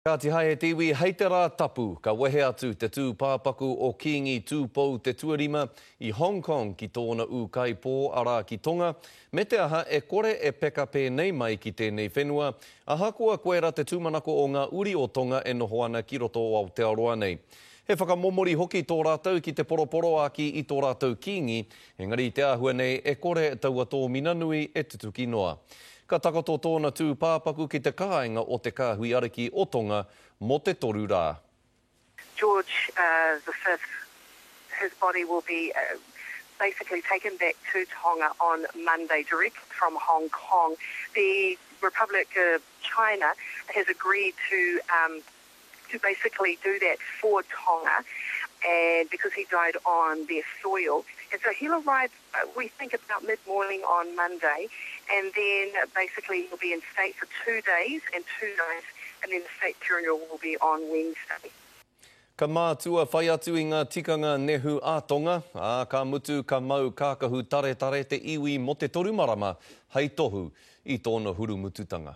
Kāti hae e te iwi, hei te rā tapu, ka wehe atu te tūpāpaku o Kīngi Tūpou te tuarima i Hong Kong ki tōna ūkaipō, arā ki Tonga, me te aha e kore e peka pēnei mai ki tēnei whenua, ahakoa koera te tūmanako o ngā uri o Tonga e noho ana ki roto o Aotearoa nei. He whakamomori hoki tō rātou ki te poroporoāki i tō rātou kīngi, engari i te āhua nei e kore taua tōmina nui e tutuki noa. Ka takoto tōna tūpāpaku ki te kāinga o te Kāhui Ariki o Tonga mō te toru rā. George the Fifth, his body will be basically taken back to Tonga on Monday direct from Hong Kong. The Republic of China has agreed to um, to basically do that for Tonga and because he died on their soil. And so he'll arrive, uh, we think, about mid-morning on Monday, and then basically he'll be in state for two days and two nights, and then the state funeral will be on Wednesday. Ka mātua whai atu i ngā tikanga nehu ā-Tonga, ā, ka mutu ka mau kākahu taretare te iwi mō te toru marama hei tohu i tōna hurumututanga.